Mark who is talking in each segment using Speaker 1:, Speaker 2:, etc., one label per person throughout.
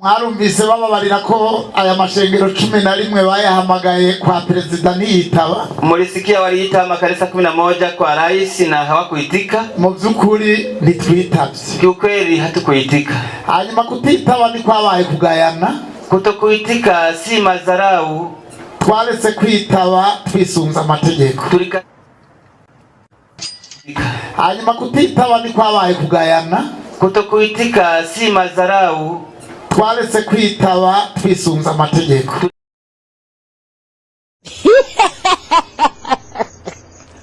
Speaker 1: Mwarumvise bababarira ko aya mashengero 11 bayahamagaye kwa perezida ntiyitaba.
Speaker 2: Mulisikia waliita makanisa 11 kwa rais na hawakuitika.
Speaker 1: Mu by'ukuri ntitwitavye.
Speaker 2: Kiukweli hatukuitika.
Speaker 1: Hanyuma kutitaba ni kwabaye kugayana.
Speaker 2: Kutokuitika si madharau.
Speaker 1: Twaretse kwitaba twisunze amategeko.
Speaker 2: Tulika
Speaker 1: Hanyuma kutitaba ni kwabaye kugayana.
Speaker 2: Kutokuitika si madharau.
Speaker 1: Twaretse kwitaba twisunze amategeko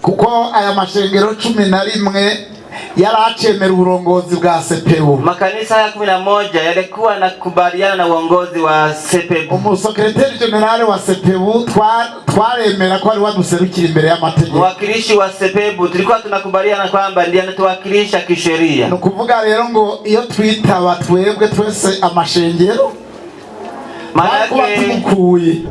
Speaker 1: kuko aya mashengero 11 yari acemera uburongozi bwa CPU.
Speaker 2: Makanisa haya 11 yalikuwa na kubaliana na uongozi wa CPB.
Speaker 1: Umusekreteri generale wa CPU twaremera ko ari waduserukira imbere y'amategeko.
Speaker 2: Mwakilishi wa CPB tulikuwa tunakubaliana kwamba ndiye anatuwakilisha kisheria.
Speaker 1: Ni ukuvuga rero ngo iyo twitaba twebwe twese amashengero
Speaker 2: Maana
Speaker 1: twari kuba
Speaker 2: yake
Speaker 1: tumukuye.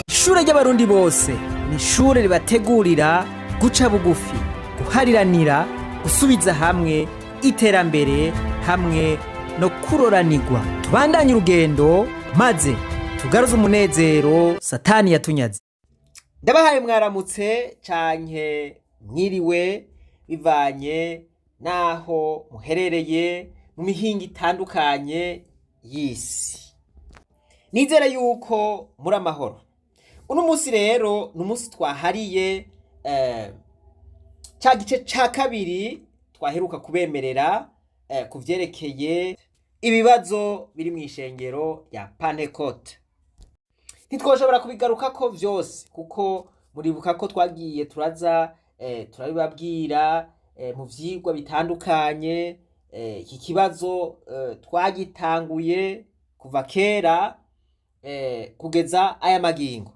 Speaker 3: Ishure ry'Abarundi bose ni ishure ribategurira guca bugufi, guhariranira, gusubiza hamwe, iterambere hamwe no kuroranirwa. Tubandanye urugendo maze tugaruze umunezero Satani yatunyaze. Ndabahaye mwaramutse canke mwiriwe bivanye n'aho muherereye mu mihingo itandukanye y'isi. Nizere yuko muri amahoro. Uno munsi rero ni umunsi twahariye ca gice ca kabiri twaheruka kubemerera ku vyerekeye ibibazo biri mw'ishengero rya Pantekote. Ntitwoshobora kubigarukako vyose kuko muribuka ko twagiye turaza turabibabwira mu vyigwa bitandukanye. Iki kibazo twagitanguye kuva kera kugeza aya magingo.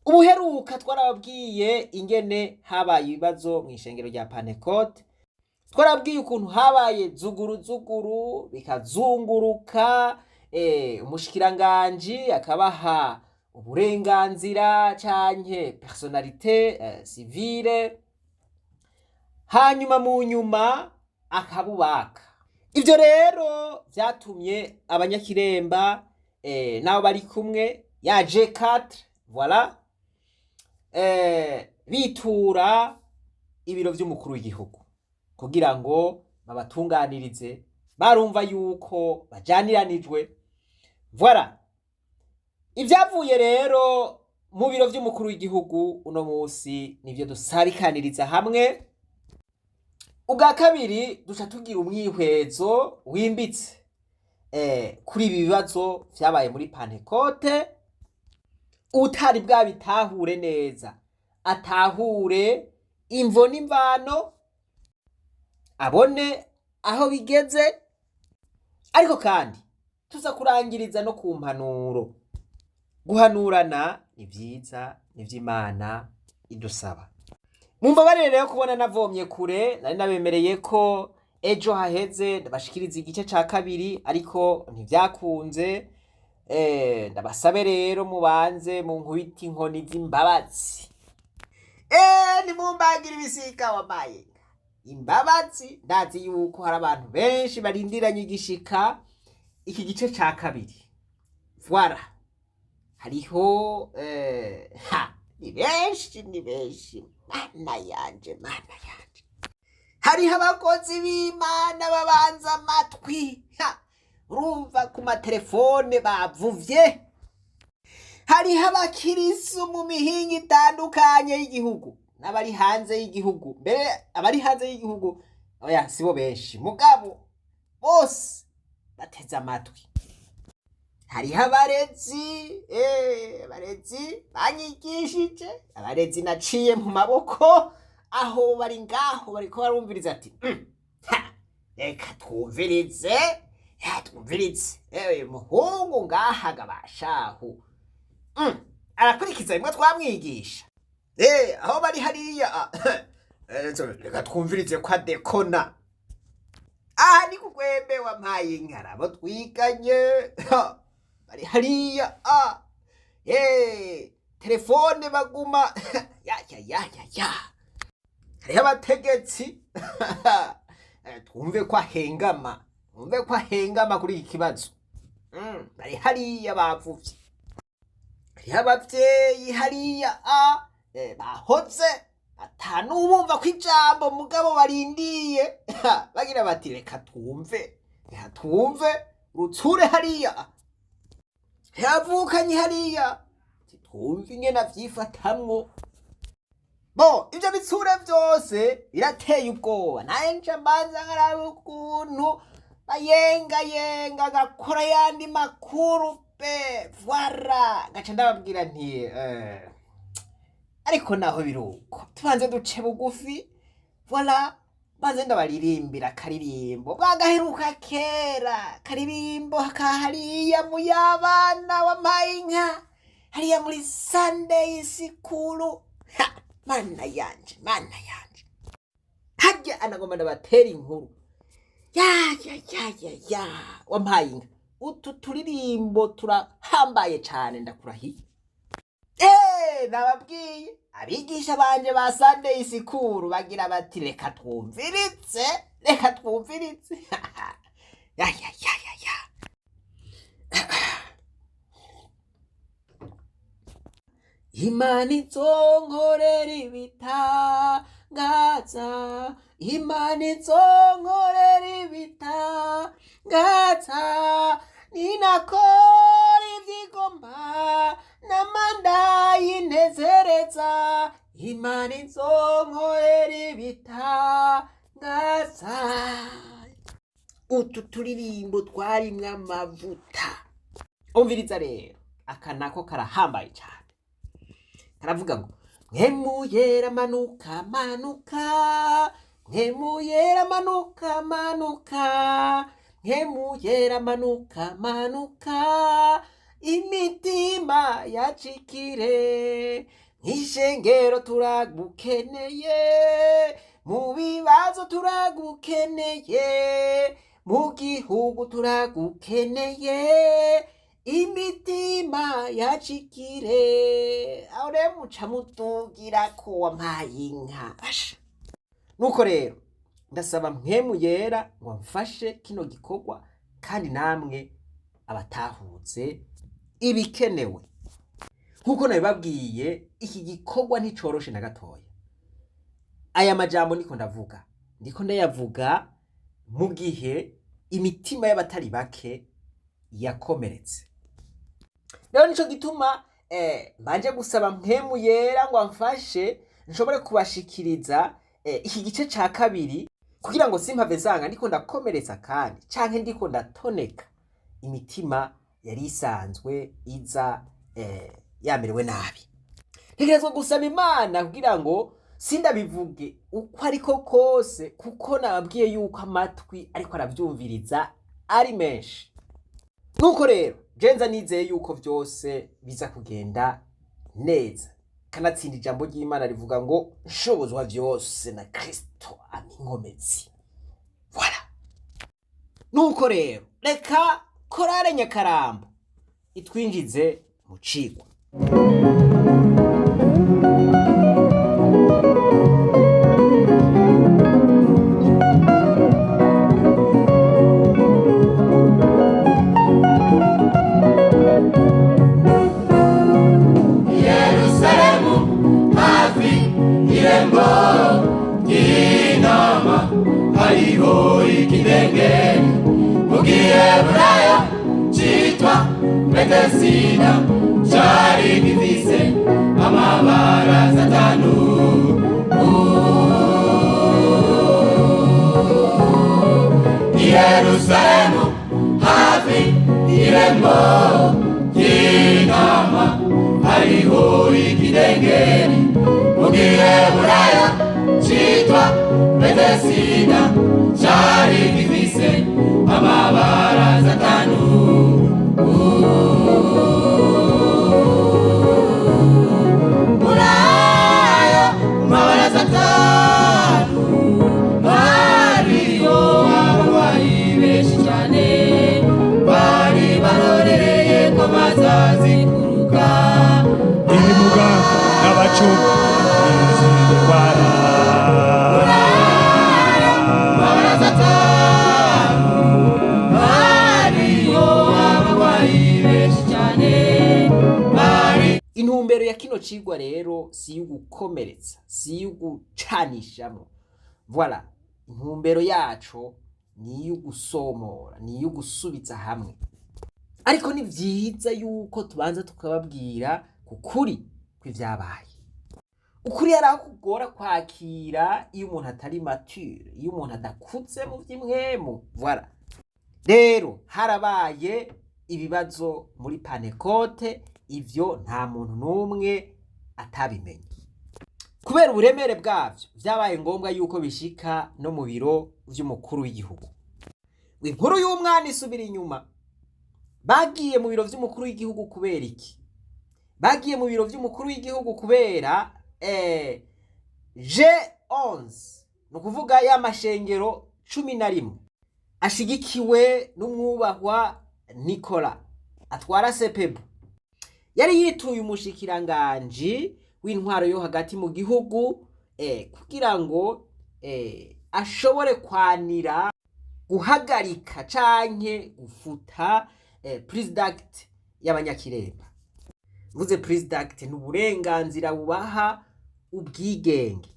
Speaker 3: Ubuheruka twarababwiye ingene habaye ibibazo mw'ishengero rya Pantekote, twarabwiye ukuntu habaye zuguru zuguru bikazunguruka, umushikiranganji akabaha uburenganzira canke personnalité civile, hanyuma mu nyuma akabubaka. Ivyo rero vyatumye abanyakiremba n'abo bari kumwe ya G4 voilà bitura ibiro vy'umukuru w'igihugu kugira ngo babatunganirize, barumva yuko bajaniranijwe. Voilà. Ivyavuye rero mu biro vy'umukuru w'igihugu uno munsi nivyo dusabikaniriza hamwe. Ubwa kabiri duca tugira umwihwezo wimbitse kuri ibi bibazo vyabaye muri Pantekote. Utari bwabitahure neza atahure imvo n'imvano, abone aho bigeze, ariko kandi tuza kurangiriza no ku mpanuro. Guhanurana ni vyiza, ni vy'Imana idusaba. Mumbabarire rero kubona navomye kure, nari nabemereye ko ejo haheze ndabashikiriza igice ca kabiri ariko ntivyakunze. Ndabasabe rero mubanze munkubite inkoni z'imbabazi. Nimumbagira ibisika wamaye imbabazi, ndazi yuko hari abantu benshi barindiranye igishika iki gice ca kabiri. Voilà. Hariho ha, ni benshi, ni benshi, mana yanje, mana yanje. Hariho abakozi b'Imana babanza amatwi, ha, urumva ku matelefone bavuvye. Hariho abakirisu mu mihingo itandukanye y'igihugu n'abari hanze y'igihugu, mbere abari hanze y'igihugu oya sibo benshi, mugabo bose bateze amatwi. Hariho abarezi, abarezi banyigishije, abarezi naciye mu maboko, aho bari ngaho bariko barumviriza ati ha, reka twumvirize, ya, twumvirize uyu muhungu ngaha gabashahu arakurikiza bimwe twamwigisha. Aho bari hariya reka twumvirize ko adekona aha ni kugwembe wampaye inkara abo twiganye bari hariya telefone baguma ya ya ya ya ya. Hariho abategetsi twumve ko ahengama. Mwumve ko ahengama kuri iki kibazo. Bari hariya bavuvye, hariho abavyeyi hariya bahoze batanubumva ko ijambo, mugabo barindiye bagira bati reka twumve, reka twumve rutsure hariya yavukanye hariya, ati, twumve ingene avyifatamwo. Bo ivyo bitsure vyose birateye ubwoba. Naye nca mbanza nkaraba ukuntu bayengayenga agakora yandi makuru pe voila, ngaca ndababwira nti ariko naho biruko tubanze duce bugufi, voila, banze ndabaririmbira akaririmbo bwagaheruka kera, karirimbo kahariya mu y'abana wampaye inka hariya muri Sunday sikuru. Ha, mana yanje, mana yanje, harya anagomba ndabatera inkuru ya ya ya ya ya wampaye inka. Utu turirimbo turahambaye cane, ndakurahiye. Nababwiye abigisha banje ba Sunday sikuru bagira bati reka twumviritse, reka twumviritse. Ya ya ya ya ya. Imana izonkorera ibitangaza, Imana izonkorera ibitangaza, ninakora ivyigomba n'amanda yinezereza, Imana izonkorera ibitangaza. Utu turirimbo twarimwo amavuta. Umviriza rero, aka nako karahambaye cane. Karavuga ngo mwemuyera manuka manuka, mwemuyera manuka manuka, mwemuyera manuka manuka, imitima yacikire, mw'ishengero turagukeneye, mu bibazo turagukeneye, mu gihugu turagukeneye, imitima yacikire. Aho rero muca mutugira ko wampaye inka. Basha. Nuko rero ndasaba mpwemu yera ngo mfashe kino gikorwa, kandi namwe abatahutse ibikenewe. Nkuko nabibabwiye, iki gikorwa nticoroshe na gatoya. Aya majambo ndiko ndavuga, ndiko ndayavuga mu gihe imitima y'abatari bake yakomeretse. Rero nico gituma mbanje gusaba mpwemu yera ngo amfashe nshobore kubashikiriza iki gice ca kabiri, kugira ngo simpave nsanga ndiko ndakomeretsa kandi canke ndiko ndatoneka imitima yari isanzwe iza yamerewe nabi. Ntegerezwa gusaba Imana kugira ngo sindabivuge uko ariko kose, kuko nababwiye yuko amatwi ariko aravyumviriza ari menshi. Nuko rero jenza nizeye yuko vyose biza kugenda neza. Kanatsinda ijambo ry'Imana rivuga ngo nshobozwa vyose na Kristo aminkomezi. Voilà. Nuko rero reka korale Nyakarambo itwinjize mu cigwa.
Speaker 4: Yerusalemu hafi irembo ry'intama hariho ikidengeri mu Giheburayo citwa Betesida, cari gifise amabaraza atanu. Yerusalemu hafi irembo ry'intama hariho ikidengeri mu Giheburayo citwa Betesida, cari gifise amabaraza atanu. Muri ayo mabaraza atanu hariyo abarwayi benshi cane bari barorereye ko bazazikuruka.
Speaker 5: Ibimuga n'abacu n'izindi ndwara.
Speaker 4: Mabaraza atanu
Speaker 3: Ya kino cigwa rero si iy'ugukomeretsa, si iy'ugucanishamo. Voilà, intumbero yaco ni iy'ugusomora, ni iy'ugusubiza hamwe. Ariko ni vyiza yuko tubanza tukababwira ku kuri kw'ivyabaye. Ukuri yari aho kugora kwakira iyo umuntu atari mature, iyo umuntu adakuze mu vy'impwemu. Voilà, rero harabaye ibibazo muri Pentecôte, ivyo nta muntu n'umwe atabimenye. Kubera uburemere bwavyo, vyabaye ngombwa yuko bishika no mu biro vy'umukuru w'igihugu. Inkuru y'umwana isubira inyuma. Bagiye mu biro vy'umukuru w'igihugu kubera iki? Bagiye mu biro vy'umukuru w'igihugu kubera G11, ni ukuvuga ya mashengero 11 ashigikiwe n'umwubahwa Nicola atwara CEPEBU, yari yituye umushikiranganji w'intwaro yo hagati mu gihugu kugira ngo ashobore kwanira, guhagarika canke gufuta prise d'acte y'Abanyakiremba. Mvuze prise d'acte, ni uburenganzira bubaha ubwigenge.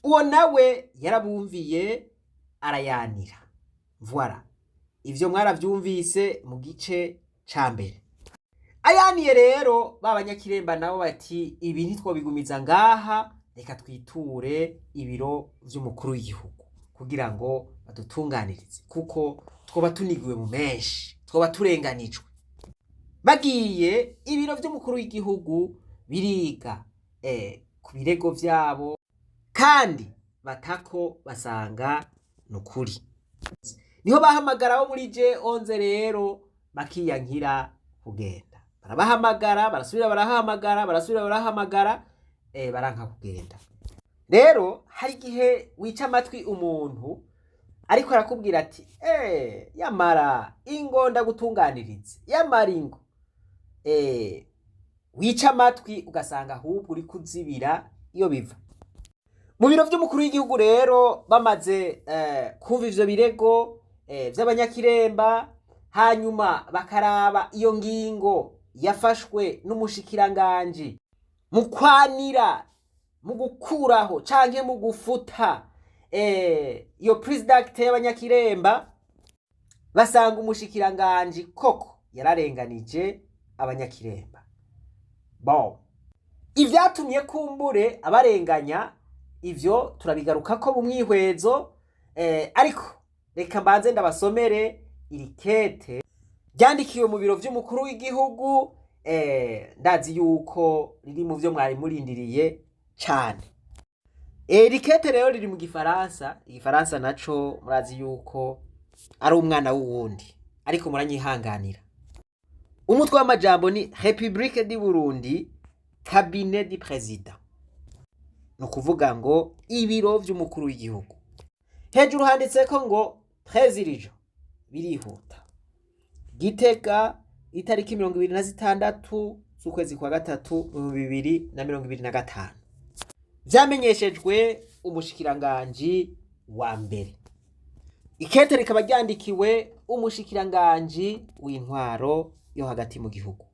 Speaker 3: Uwo nawe yarabumviye, arayanira. Voilà, ivyo mwaravyumvise mu gice ca mbere. Ayaniye rero, ba Banyakiremba nabo bati: "Ibi ntitwobigumiza ngaha, reka twiture ibiro vy'umukuru w'igihugu kugira ngo badutunganirize, kuko twoba tunigiwe mu menshi, twoba turenganijwe." Bagiye ibiro vy'umukuru w'igihugu, biriga ku birego vyabo, kandi batako basanga nukuri. Niho bahamagara bo muri G11 rero, bakiyankira kugenda. Barabahamagara, barasubira barahamagara, barasubira barahamagara, baranka kugenda. Rero hari igihe wica amatwi umuntu ariko arakubwira ati: "Yamara ingo ndagutunganirize, yamara ingo." Wica amatwi, ugasanga ahubwo uri kuzibira iyo biva. Mu biro vy'umukuru w'igihugu rero, bamaze kumva ivyo birego vy'Abanyakiremba, hanyuma bakaraba iyo ngingo yafashwe n'umushikiranganji mu kwanira, mu gukuraho canke mu gufuta iyo prise d'acte y'Abanyakiremba, basanga umushikiranganji koko yararenganije Abanyakiremba. Bon, ivyatumye kumbure abarenganya, ivyo turabigarukako mu mwihwezo, ariko reka mbanze ndabasomere iri kete ryandikiwe mu biro vy'umukuru w'igihugu. Ndazi yuko riri mu vyo mwari murindiriye cane. Iri kete rero riri mu Gifaransa. Igifaransa naco murazi yuko ari umwana w'uwundi, ariko muranyihanganira. Umutwe w'amajambo ni "République du Burundi, cabinet du président", ni ukuvuga ngo ibiro vy'umukuru w'igihugu. Hejuru handitseko ngo "Très urgent", birihuta. Gitega, itariki 26 z'ukwezi kwa gatatu 2025. Vyamenyeshejwe umushikiranganji wa mbere. Ikete rikaba ryandikiwe umushikiranganji w'intwaro yo hagati mu gihugu.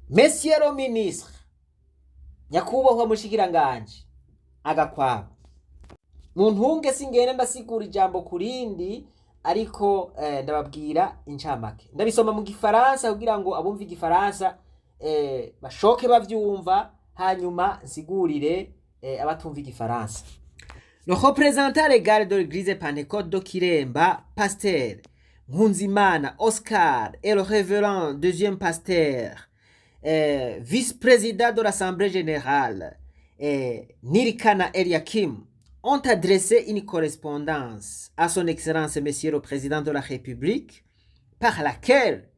Speaker 3: Monsieur le ministre, nyakubahwa mushikiranganji, agakwabo. Mu ntunge singenda ndasigura ijambo ku rindi, ariko ndababwira incamake. Ndabisoma mu Gifaransa kugira ngo abumva Igifaransa bashoke bavyumva, hanyuma nsigurire abatumva Igifaransa. Le représentant légal de l'Église Pentecôte de Kiremba, pasteur Nkunzimana Oscar, et le révérend deuxième pasteur, vice-président de l'Assemblée générale, Nirikana Eliakim, ont adressé une correspondance à son Excellence Monsieur le Président de la République par laquelle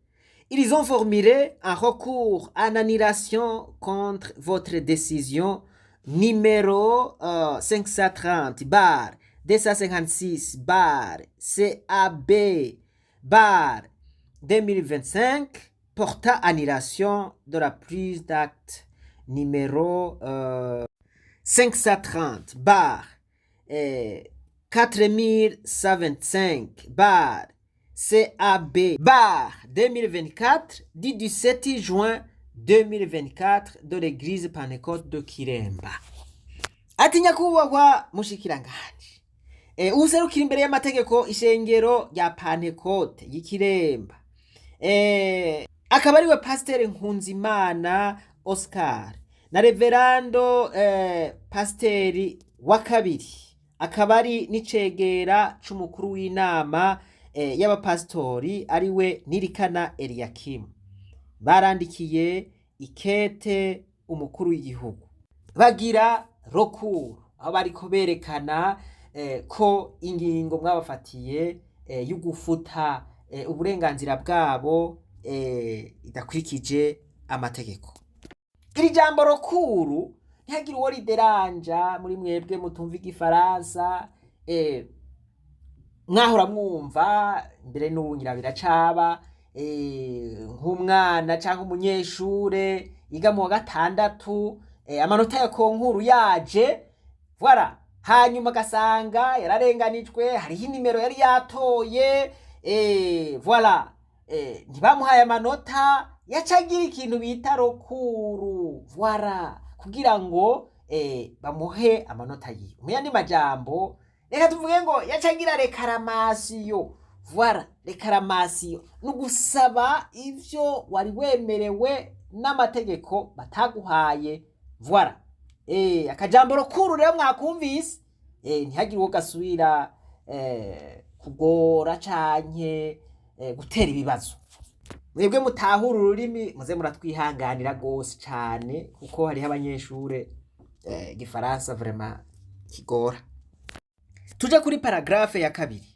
Speaker 3: ils ont formulé un recours en annulation contre votre décision numéro 530/256/CAB/2025 portant annulation de la prise d'acte numéro 530/4125/CAB/2024 du 17 juin. 2024 de l'église Pentecôte de Kiremba. Ati: "Nyakubahwa mushikiranganje userukira imbere y'amategeko ishengero rya Pantekote y'Ikiremba, akaba ariwe Pasiteri Nkunzimana Oscar na Reverando Pasiteri wa kabiri, akaba ari n'icegera c'umukuru w'inama y'abapasitori, ariwe Nirikana Eliyakimu, barandikiye ikete umukuru w'igihugu, bagira recours aho bariko berekana ko ingingo mwabafatiye yo gufuta uburenganzira bwabo idakurikije amategeko." Iri jambo recours, ntihagire uwo rideranja muri mwebwe mutumva igifaransa. Mwahora mwumva mbere, n'ubu ngira biracaba, nk'umwana cyangwa umunyeshure yiga mu wa gatandatu, amanota ya concours yaje, voilà, hanyuma agasanga yararenganijwe, hariho inimero yari yatoye, voilà, ntibamuhaye amanota, yaca agira ikintu bita recours, voilà, kugira ngo bamuhe amanota yiwe. Mu yandi majambo, reka tuvuge ngo yaca agira réclamation. Voilà, réclamation ni ugusaba ivyo wari wemerewe n'amategeko bataguhaye. Voilà, akajambo recours rero mwakumvise, ntihagire uwo gasubira kugora canke gutera ibibazo. Mwebwe mutahura ururimi, muze muratwihanganira gose cane, kuko hariho abanyeshure igifaransa vraiment kigora. Tuje kuri paragraphe ya kabiri.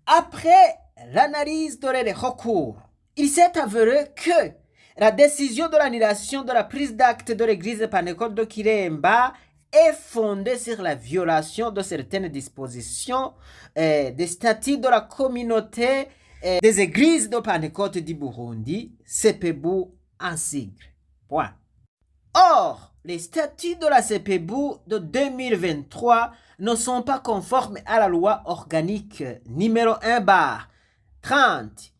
Speaker 3: "Après l'analyse de leurs recours, il s'est avéré que la décision de l'annulation de la prise d'acte de l'église Pentecôte de Kiremba est fondée sur la violation de certaines dispositions des statuts de la communauté des églises de Pentecôte du Burundi, CEPEBU en sigle." Point. "Or, les statuts de la CEPEBU de 2023 ne sont pas conformes à la loi organique numéro 1/30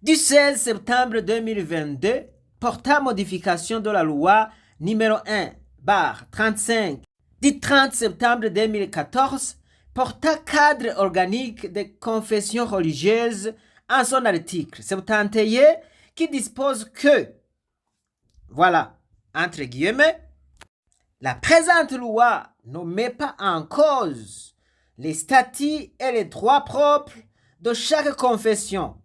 Speaker 3: du 16 septembre 2022 portant modification de la loi numéro 1/35 du 30 septembre 2014 portant cadre organique des confessions religieuses en son article 71 qui dispose que, voilà, entre guillemets, la présente loi ne met pas en cause les statuts et les droits propres de chaque confession,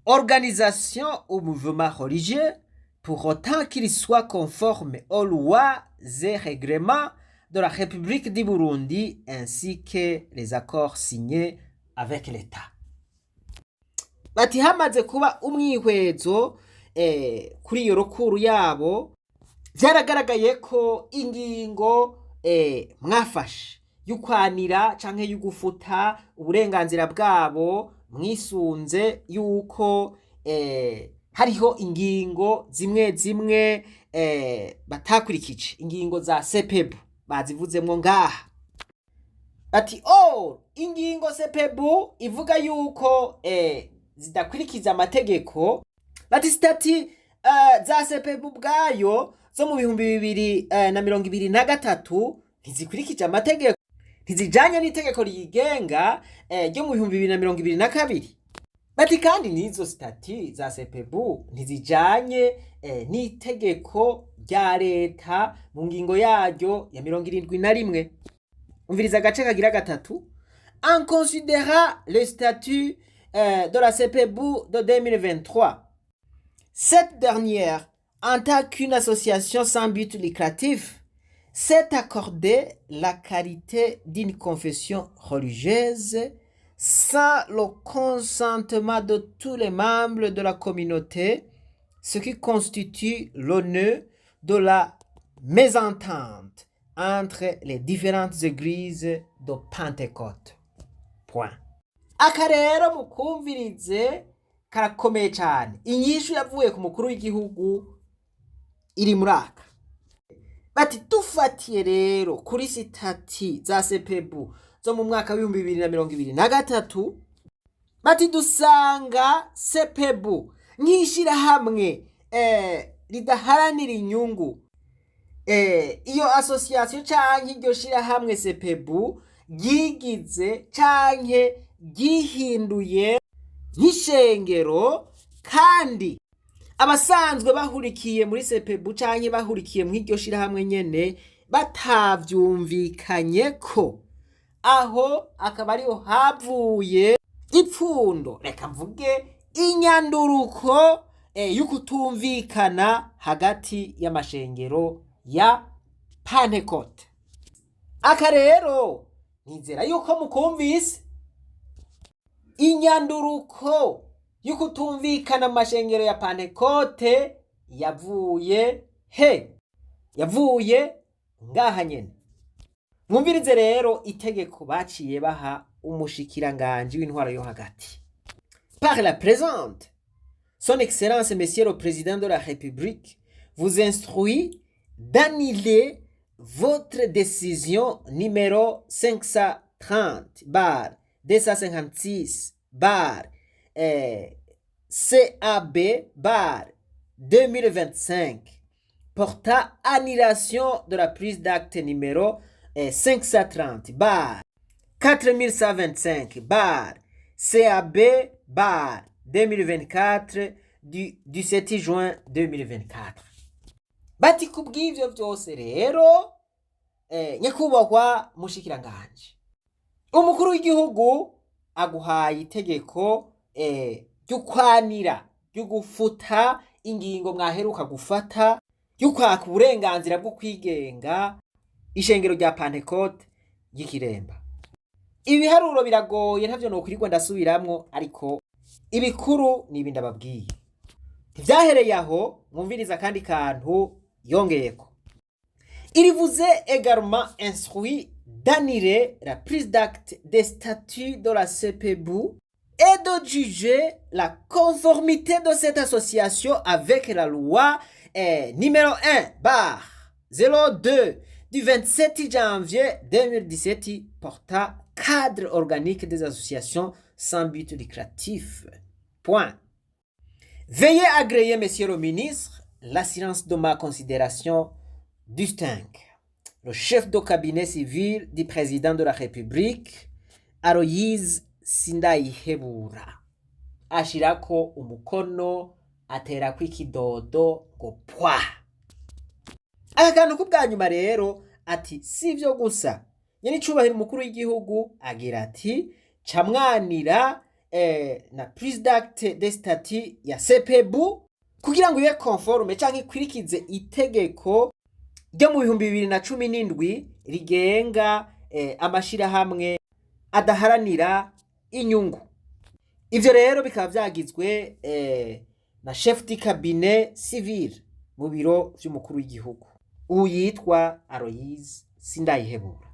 Speaker 3: organisation ou mouvement religieux, pour autant qu'il soit conforme aux lois et règlements de la République du Burundi ainsi que les accords signés avec l'État." Bati hamaze kuba umwihwezo kuri iyo recours yabo, vyaragaragaye ko ingingo mwafashe y'ukwanira canke y'ugufuta uburenganzira bwabo mwisunze yuko hariho ingingo zimwe zimwe batakurikije, ingingo za CEPEBU bazivuzemwo ngaha. Ati oh, ingingo CEPEBU ivuga yuko zidakurikiza amategeko. Bati statuts za CEPEBU ubwayo zo mu 2023 ntizikurikije amategeko, ntizijanye n'itegeko riyigenga ryo mu 2022. Bati kandi n'izo statuts za CEPEBU ntizijanye n'itegeko rya leta mu ngingo yaryo ya 71. Umviriza agace kagira gatatu: "En considérant le statut de la CEPEBU de 2023, cette dernière, en tant qu'une association sans but lucratif, s'est accordé la qualité d'une confession religieuse sans le consentement de tous les membres de la communauté, ce qui constitue le nœud de la mésentente entre les différentes églises de Pentecôte." Point. Aka rero mukumvirize, karakomeye cyane. Inyishu yavuye ku mukuru w'igihugu iri muri aka. Bati dufatiye rero kuri statuts za CEPEBU zo mu mwaka w'2023, bati dusanga CEPEBU nk'ishyirahamwe Ridaharanira inyungu. Iyo association canke iryo shirahamwe CEPEBU ryigize canke ryihinduye nk'ishengero, kandi abasanzwe bahurikiye muri CEPEBU canke bahurikiye mw'iryo shirahamwe nyene batavyumvikanye ko, aho akaba ariho havuye ipfundo, reka mvuge inyanduruko y'ukutumvikana hagati y'amashengero ya Pantekote. Aka rero nizera yuko mukumvise inyanduruko y'ukutumvikana mu mashengero ya Pantekote yavuye he? Yavuye ngaha nyene. Mwumvirize rero itegeko baciye baha umushikiranganji w'intwaro yo hagati: "Par la présente, Son Excellence Monsieur le Président de la République vous instruit d'annuler votre décision numéro 530/256/CAB/2025 portant annulation de la prise d'acte numéro 530/4125/CAB/2024 du 17 juin 2024." Bati kubw'ivyo vyose rero, nyakubahwa mushikiranganje, umukuru w'igihugu aguhaye itegeko ry'ukwanira, ry'ugufuta ingingo mwaheruka gufata y'ukwaka uburenganzira bwo kwigenga ishengero rya Pantekote ry'Ikiremba. Ibiharuro biragoye, ntavyo nokwirirwa ndasubiramwo, ariko ibikuru ni ibi ndababwiye. Ntivyahereye aho, mwumviriza akandi kantu yongeyeko: "Il vous est également instruit d'annuler la prise d'acte des statuts de la CEPEBU et de juger la conformité de cette association avec la loi numéro 1/02 du 27 janvier 2017 portant cadre organique des associations sans but lucratif." Point. "Veuillez agréer, monsieur le ministre, l'assurance de ma considération distinguée. Le chef de cabinet civil du président de la République, Aloyse Sindayihebura." Ashirako umukono, aterako ikidodo ngo pwa. Aka kantu k'ubwa nyuma rero, ati si ivyo gusa, nyenicubahiro umukuru w'igihugu agira ati camwanira na prise d'acte des statuts ya CEPEBU kugira ngo ibe conforme canke ikwirikize itegeko ryo mu 2017 rigenga amashirahamwe adaharanira inyungu. Ivyo rero bikaba vyagizwe na chef du cabinet civil mu biro vy'umukuru w'igihugu, ubu yitwa Aloyse Sindayihebura.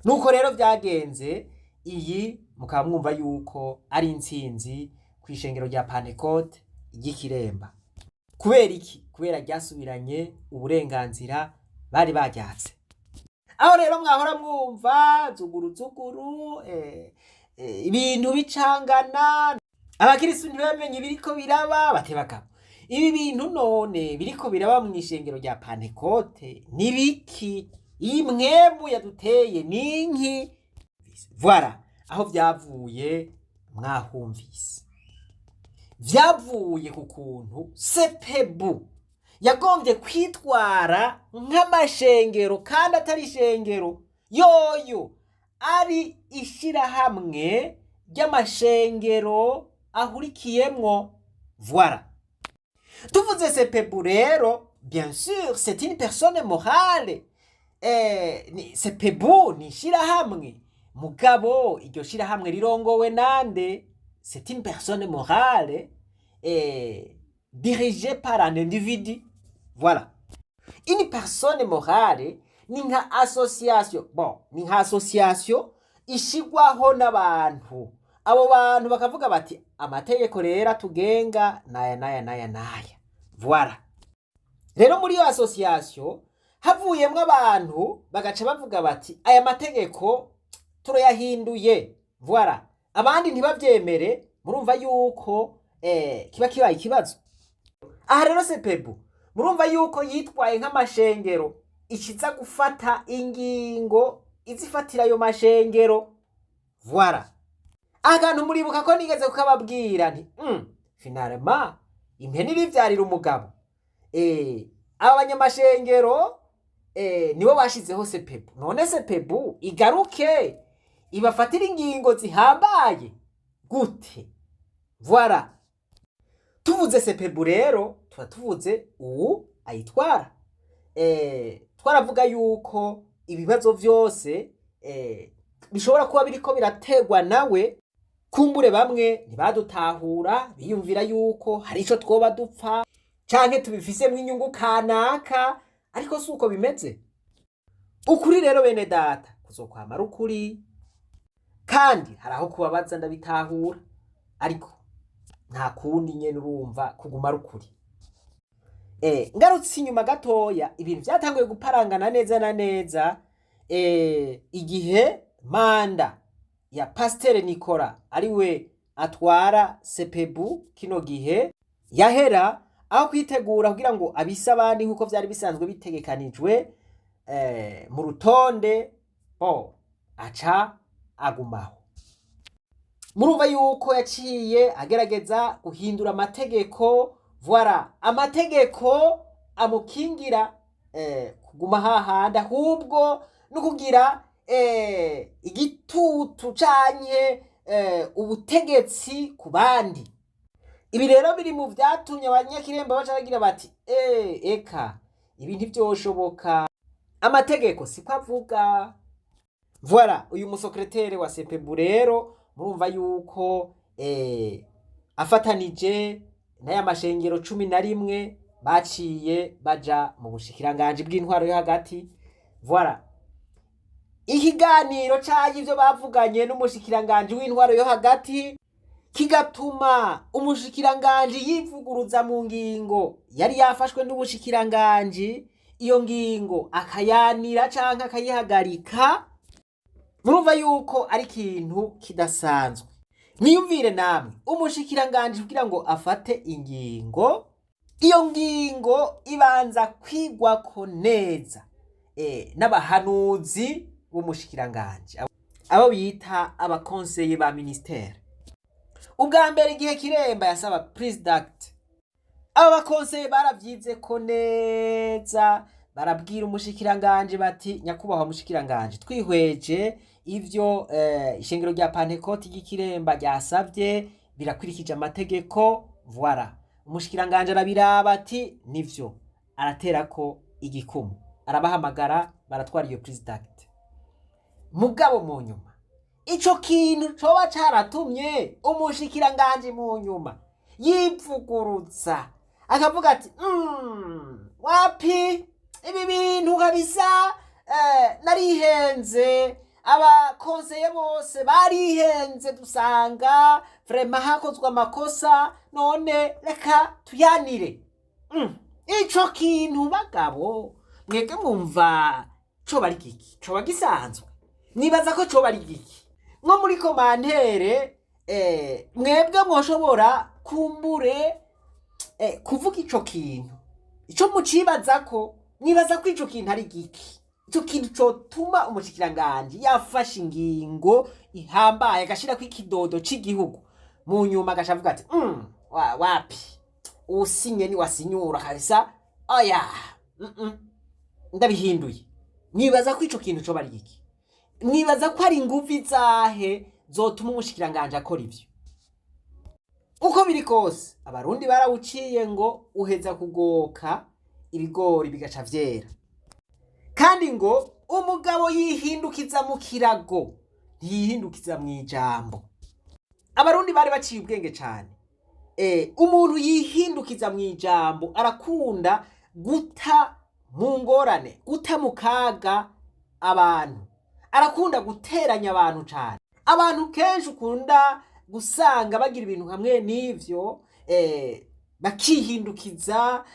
Speaker 3: Nuko rero vyagenze. Iyi mukaba mwumva yuko ari intsinzi kw'ishengero rya Pantekote ry'Ikiremba. Kubera iki? Kubera ryasubiranye uburenganzira bari baryatse. Aho rero mwahora mwumva zuguru zuguru, ibintu bicangana, abakirisu ntibamenye ibiriko biraba, batebagabo ibi bintu none biriko biraba mu ishengero rya Pantekote ni biki? Iyi mwemu yaduteye ni inki? Voilà aho vyavuye. Mwahumvise, vyavuye ku kuntu CEPEBU yagombye kwitwara nk'amashengero kandi atari ishengero, yoyo ari ishirahamwe ry'amashengero ahurikiyemwo. Voilà. Tuvuze CEPEBU rero, bien sûr c'est une personne morale. CEPEBU ni ishirahamwe, mugabo iryo shirahamwe rirongowe nande? C'est une personne morale dirigée par un individu. Voilà. Une personne morale ni nka association, bon, ni nka association ishigwaho n'abantu. Abo bantu bakavuga bati amategeko rero atugenga naya naya naya naya. Voilà. Rero muri iyo association havuyemwo abantu bagaca bavuga bati aya mategeko turayahinduye. Voilà. Abandi ntibavyemere, murumva yuko kiba kibaye ikibazo. Aha rero CEPEBU Murumva yuko yitwaye nk'amashengero ikiza gufata ingingo izifatira ayo mashengero. Voilà. Akantu muribuka ko nigeze kukababwira nti finalement impene irivyarira umugabo. Aba banyamashengero nibo bashizeho CEPEBU. None CEPEBU igaruke ibafatira ingingo zihambaye gute? Voilà. Tuvuze CEPEBU rero tuba tuvuze uwu ayitwara. Twaravuga yuko ibibazo vyose bishobora kuba biriko biraterwa nawe. Kumbure bamwe ntibadutahura, biyumvira yuko hari ico twoba dupfa canke tubifisemwo inyungu kanaka, ariko si uko bimeze. Ukuri rero, bene data, kuzokwamara ukuri, kandi hari aho kubabaza, ndabitahura, ariko nta kundi nyene, urumva kuguma ari ukuri. Ngarutse inyuma gatoya, ibintu vyatanguye guparangana neza na neza igihe manda ya Pasiteri Nikora, ariwe atwara CEPEBU kino gihe, yahera. Aho kwitegura kugira ngo abise abandi nk'uko vyari bisanzwe bitegekanijwe mu rutonde, bo aca agumaho. Murumva yuko yaciye agerageza guhindura amategeko. Voilà, amategeko amukingira kuguma hahandi, ahubwo no kugira igitutu canke ubutegetsi ku bandi. Ibi rero biri mu vyatumye abanyakiremba baca bagira bati: "Eka ibi ntivyoshoboka, amategeko siko avuga." Voilà. Uyu musekretere wa CEPEBU rero murumva yuko afatanije n'aya mashengero 11 baciye baja mu bushikiranganji bw'intwaro yo hagati. Voilà. Ikiganiro canke ivyo bavuganye n'umushikiranganji w'intwaro yo hagati kigatuma umushikiranganji yivuguruza mu ngingo yari yafashwe n'ubushikiranganji, iyo ngingo akayanira canke akayihagarika. Murumva yuko ari ikintu kidasanzwe. Mwiyumvire namwe, umushikiranganji kugira ngo afate ingingo, iyo ngingo ibanza kwigwako neza n'abahanuzi b'umushikiranganji, abo bita abakonseye ba ministère. Ubwa mbere, igihe Kiremba yasaba prise d'acte, aba bakonseye baravyize ko neza, barabwira umushikiranganji bati: "Nyakubahwa mushikiranganji, twihweje ivyo ishengero rya Pantekoti ry'Ikiremba ryasavye birakurikije amategeko." Voilà. Umushikiranganji arabiraba ati: "Nivyo." Araterako igikumu, arabahamagara, baratwara iyo prise d'acte. Mugabo mu nyuma, ico kintu coba caratumye umushikiranganji mu nyuma yivugurutsa, akavuga ati: "Wapi, ibi bintu kabisa narihenze, abakonseye bose barihenze, dusanga vraiment hakozwe amakosa, none reka tuyanire." Ico kintu, bagabo, mwebwe mwumva coba ari giki? Coba gisanzwe? Nibaza ko coba ari giki? Nko muri commentaire mwebwe mwoshobora kumbure kuvuga ico kintu, ico mucibaza ko, nibaza ko ico kintu ari giki, ico kintu cotuma umushikiranganji yafashe ingingo ihambaye, agashirako ikidodo c'igihugu, mu nyuma agaca avuga ati: "Wapi, usinye ni wasinyura kabisa, oya, ndabihinduye." Nibaza ko ico kintu coba ari giki? Mwibaza ko ari inguvu izahe zotuma umushikiranganji akora ivyo? Uko biri kose, Abarundi barawuciye ngo uheza kugoka ibigori bigaca vyera, kandi ngo umugabo yihindukiza mu kirago, ntiyihindukiza mu ijambo. Abarundi bari baciye ubwenge cane. Umuntu yihindukiza mu ijambo arakunda guta mu ngorane, guta mu kaga abantu, arakunda guteranya abantu cane. Abantu kenshi ukunda gusanga bagira ibintu hamwe n'ivyo, bakihindukiza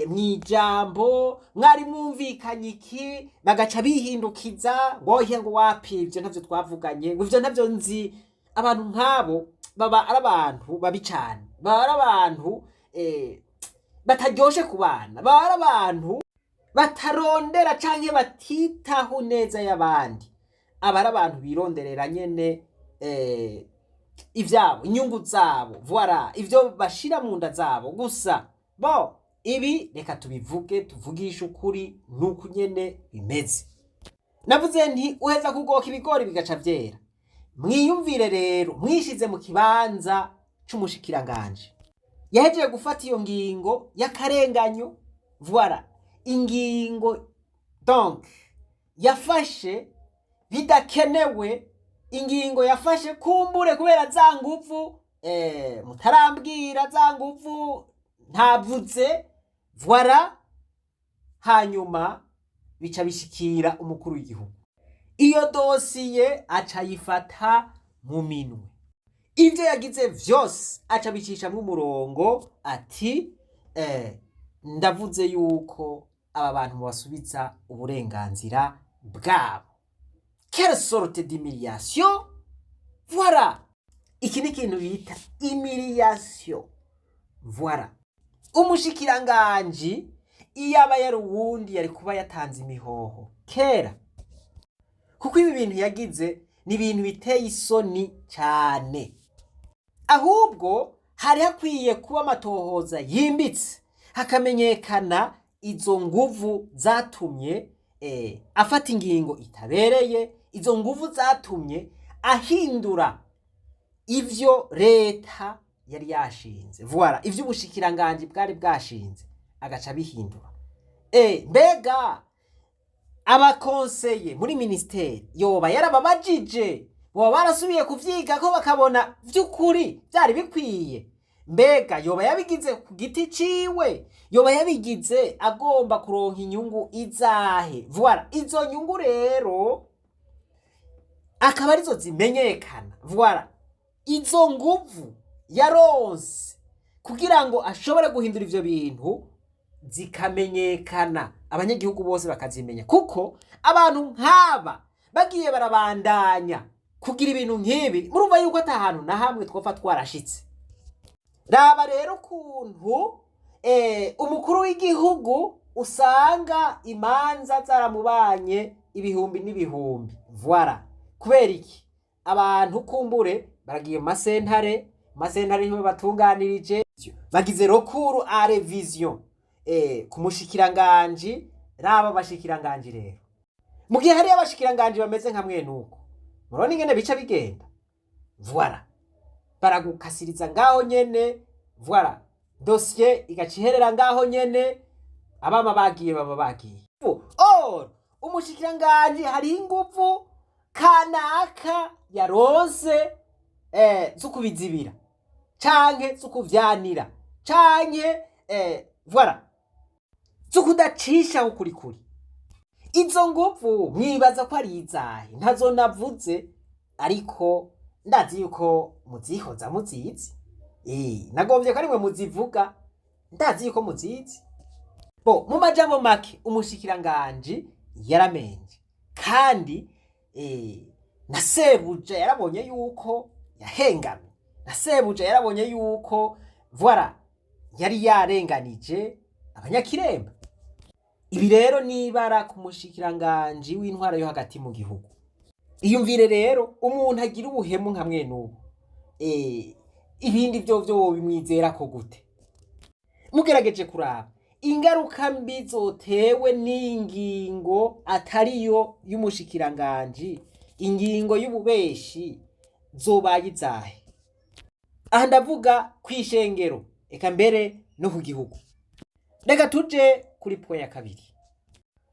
Speaker 3: mu ijambo. Mwari mwumvikanye iki, bagaca bihindukiza ngo oye, ngo wapi, ivyo ntavyo twavuganye, ngo ivyo ntavyo nzi. Abantu nk'abo baba ari abantu babi cane, baba ari abantu. Bataryoshe ku bana, baba ari abantu batarondera canke batitaho neza y'abandi, aba ari abantu bironderera nyene ivyabo, inyungu zabo, voilà, ivyo bashira mu nda zabo gusa. Bo ibi reka tubivuge, tuvugishe ukuri, nuko nyene bimeze. Navuze nti uheza kugoka ibigori bigaca vyera. Mwiyumvire rero mwishize mu kibanza c'umushikiranganje yahejeje gufata iyo ngingo y'akarenganyo, voilà, ingingo donc yafashe bidakenewe, ingingo yafashe kumbure kubera za nguvu mutarambwira, za nguvu ntavuze, voilà. Hanyuma bica bishikira umukuru w'igihugu, iyo dosiye aca ayifata mu minwe, ibyo yagize vyose aca bicishamwo umurongo, ati ndavuze yuko aba bantu mubasubiza uburenganzira bwabo. Quelle sorte d'humiliation! Voilà, iki ni ikintu bita humiliation. Voilà, umushikiranganji iyo aba yari uwundi yari kuba yatanze imihoho kera, kuko ibi bintu yagize ni ibintu biteye isoni cyane. Ahubwo hari hakwiye kuba amatohoza yimbitse, hakamenyekana izo nguvu zatumye afata ingingo itabereye, izo nguvu zatumye ahindura ivyo leta yari yashinze, voilà, ivyo ubushikiranganji bwari bwashinze, agaca abihindura. Mbega abakonseye muri ministeri yoba yarababajije? Boba barasubiye kuvyiga ko bakabona vy'ukuri vyari bikwiye? Mbega yoba yabigize ku giti ciwe? Yoba yabigize agomba kuronka inyungu izahe? Voilà, izo nyungu rero akaba arizo zimenyekana. Voilà, izo nguvu yaronse kugira ngo ashobore guhindura ivyo bintu zikamenyekana, abanyagihugu bose bakazimenya, kuko abantu nk'aba bagiye barabandanya kugira ibintu nk'ibi, murumva yuko ata hantu na hamwe twopfa twarashitse. Raba rero ukuntu umukuru w'igihugu usanga imanza zaramubanye ibihumbi n'ibihumbi. Voilà, kubera iki? Abantu kumbure baragiye mu masentare, mu masentare niho batunganirije, bagize recours à révision ku mushikiranganji. Raba abashikiranganji rero, mu gihe hariyo abashikiranganji bameze nka mwene uko, murabona ingene bica bigenda. Voilà, baragukasiriza ngaho nyene, voilà, dosiye igaca iherera ngaho nyene, abama bagiye baba bagiye. Or umushikiranganji hariho inguvu kanaka yaronse zo kubizibira canke zo kuvyanira canke voilà, zo kudacisha ukuri kuri. Izo nguvu mwibaza ko ari izahe? Ntazo navuze, ariko ndazi yuko muzihoza muzizi. Nagombye ko arimwe muzivuga, ndazi yuko muzizi. Bo mu majambo make, umushikiranganji yaramenje, kandi na sebuja yarabonye yuko yahengamye, na sebuja yarabonye yuko, voilà, yari yarenganije abanyakiremba. Ibi rero nibara ku mushikiranganji w'intwaro yo hagati mu gihugu. Iyumvire rero umuntu agira ubuhemu nka mwene ubu, ibindi vyo vyo bimwizera ko gute? Mugerageje kuraba ingaruka mbi zotewe n'ingingo atariyo y'umushikiranganji, ingingo y'ububeshi, zobaye izahe? Aha ndavuga kw'ishengero, eka mbere no ku gihugu. Reka tuje kuri point ya kabiri.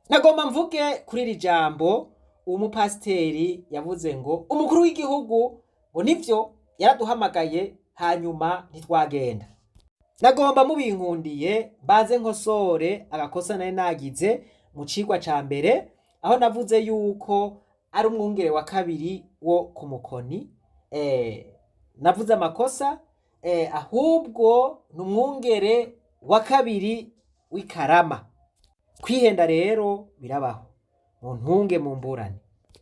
Speaker 3: Nagomba mvuge kuri iri jambo uwo mupasiteri yavuze ngo umukuru w'igihugu ngo nivyo yaraduhamagaye, hanyuma ntitwagenda. Nagomba mubinkundiye mbanze nkosore agakosa nari nagize mu cigwa ca mbere, aho navuze yuko ari umwungere wa kabiri wo ku Mukoni. Navuze amakosa, ahubwo ni umwungere wa kabiri w'ikarama. Kwihenda rero birabaho, mu ntunge mu mburane.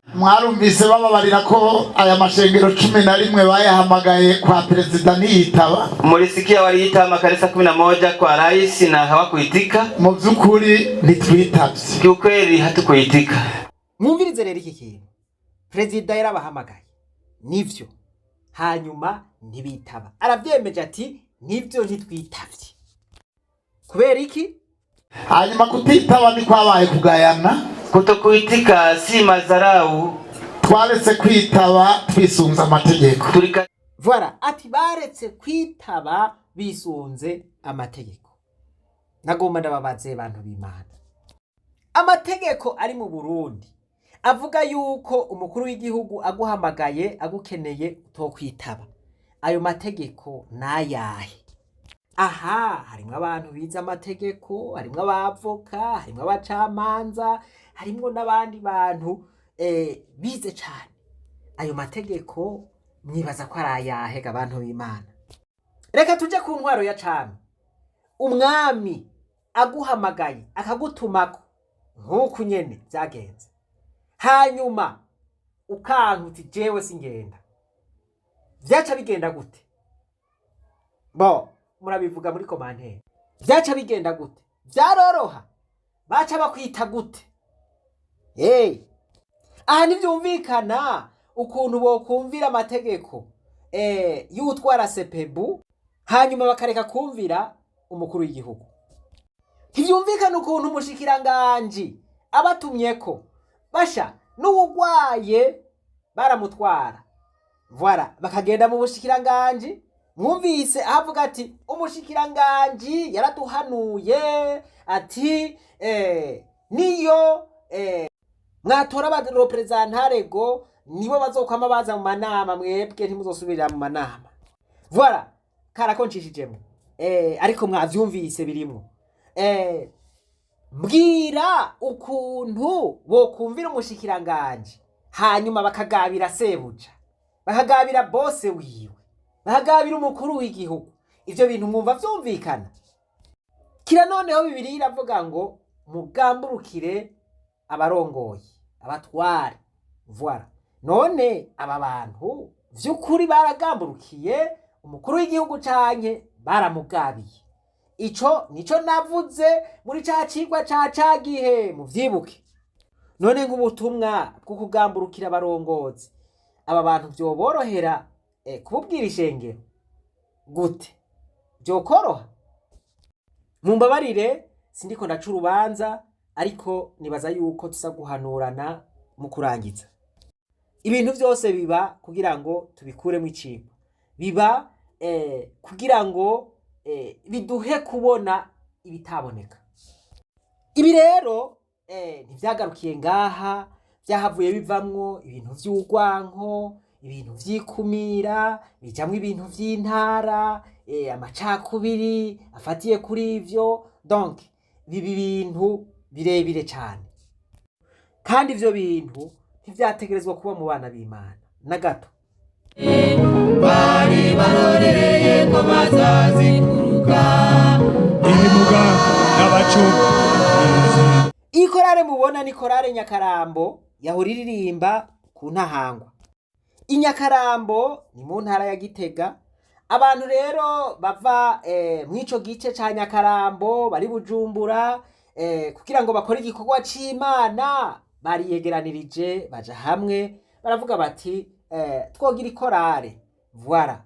Speaker 1: Mwarumvise bababarira ko aya mashengero 11 bayahamagaye kwa perezida ntiyitaba.
Speaker 2: Mulisikia waliita makanisa 11 kwa rais na hawakuitika.
Speaker 1: Mu by'ukuri ntitwitavye.
Speaker 2: Kiukweli hatukuitika.
Speaker 3: Mwumvirize rero iki kintu, perezida yarabahamagaye nivyo, hanyuma ntibitaba. Aravyemeje ati nivyo, ntitwitavye. Kubera iki?
Speaker 1: Hanyuma kutitaba ni kwabaye kugayana.
Speaker 2: Kutokuitika si madharau.
Speaker 1: Twaretse kwitaba twisunze amategeko.
Speaker 2: Tulika
Speaker 3: Voilà, ati baretse kwitaba bisunze amategeko. Nagomba ndababaze, bantu b'Imana, amategeko ari mu Burundi avuga yuko umukuru w'igihugu aguhamagaye agukeneye utokwitaba, ayo mategeko nayahe? Aha harimwo abantu bize amategeko, harimwo abavoka, harimwo abacamanza, harimwo n'abandi bantu bize cane. Ayo mategeko mwibaza ko ari ayahe ga, bantu b'Imana? Reka tuje ku ntwaro ya cami. Umwami aguhamagaye akagutumako nk'uku nyene vyagenze, hanyuma ukanka uti jewe singenda, vyaca bigenda gute? Bo murabivuga muri commentaire. Vyaca bigenda gute? Vyaroroha? Baca bakwita gute? Hey. Aha ntivyumvikana ukuntu bokumvira amategeko y'utwara CPBU, hanyuma bakareka kumvira umukuru w'igihugu. Ntivyumvikana ukuntu umushikiranganji abatumyeko basha n'uwugwaye baramutwara, voilà, bakagenda mu bushikiranganji. Mwumvise ahavuga ati umushikiranganji yaraduhanuye ati niyo mwatora aba représentants go nibo bazokwama baza mu manama, mwebwe ntimuzosubirira mu manama. Voilà, karakoncishijemo ariko mwavyumvise birimwo. Mbwira ukuntu bokumvira umushikiranganji hanyuma bakagabira sebuja, bakagabira bose wiwe, bakagabira umukuru w'igihugu. Ivyo bintu mwumva vyumvikana? Kira noneho Bibiliya iravuga ngo mugamburukire abarongoye, abatware. Voilà, none aba bantu vy'ukuri baragamburukiye umukuru w'igihugu canke baramugabiye? Ico nico navuze muri ca cigwa ca gihe, muvyibuke. None nk'ubutumwa bwo kugamburukira abarongozi, aba bantu vyoborohera kububwira ishengero gute? Vyokoroha? Mumbabarire, sindiko ndaca urubanza, ariko nibaza yuko tuza guhanurana mu kurangiza. Ibintu vyose biba kugira ngo tubikuremo icigwa, biba kugira ngo biduhe kubona ibitaboneka. Ibi rero ntivyagarukiye ngaha, vyahavuye bivamwo ibintu vy'urwanko, ibintu vy'ikumira, bijamwo ibintu vy'intara, amacakubiri afatiye kuri ivyo. Donc biba ibintu birebire cane, kandi ivyo bintu ntivyategerezwa kuba mu bana b'Imana na gato.
Speaker 4: Bari barorereye ko bazazikuruka.
Speaker 5: Ibimuga n'abacuruzi.
Speaker 3: Iyi korale mubona ni korale Nyakarambo, yahora iririmba ku Ntahangwa. Inyakarambo ni mu ntara ya Gitega. Abantu rero bava mw'ico gice ca Nyakarambo bari Bujumbura kugira ngo bakore igikorwa c'Imana, bariyegeranirije baja hamwe, baravuga bati twogira ikorale. Voilà,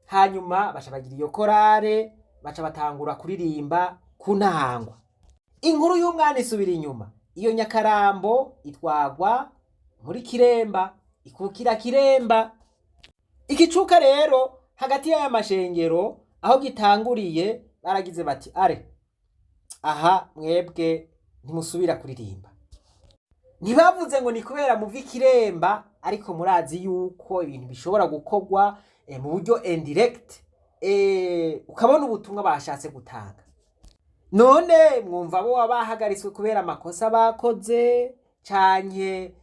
Speaker 3: hanyuma baca bagira iyo korale, baca batangura kuririmba ku Ntahangwa. Inkuru y'umwana isubira inyuma, iyo Nyakarambo itwagwa muri Kiremba, ikukira Kiremba. Igicuka rero hagati y'aya mashengero aho gitanguriye, baragize bati are aha mwebwe ntimusubira kuririmba. Ntibavuze ngo ni kubera muva Ikiremba, ariko murazi yuko ibintu bishobora gukorwa mu buryo indirect, ukabona ubutumwa bashatse gutanga. None mwumva bo bahagaritswe kubera amakosa bakoze canke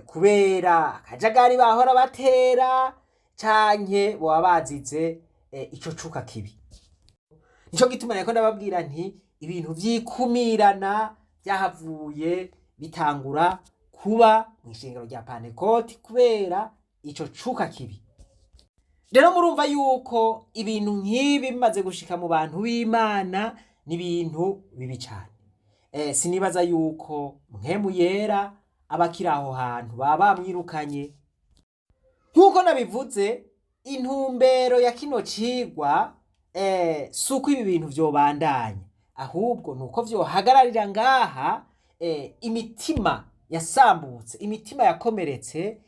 Speaker 3: kubera akajagari bahora batera, canke boba bazize ico cuka kibi? Nico gituma nariko ndababwira nti ibintu vy'ikumirana vyahavuye bitangura. Kuba mu ishengero rya Pantekoti kubera ico cuka kibi. Rero murumva yuko ibintu nk'ibi bimaze gushika mu bantu b'Imana ni ibintu bibi cane. Sinibaza yuko Mpwemu Yera aba akiri aho hantu, baba bamwirukanye. Nk'uko nabivuze, intumbero ya kino cigwa si uko ibi bintu vyobandanya, ahubwo ni uko vyohagararira ngaha, imitima yasambutse, imitima yakomeretse,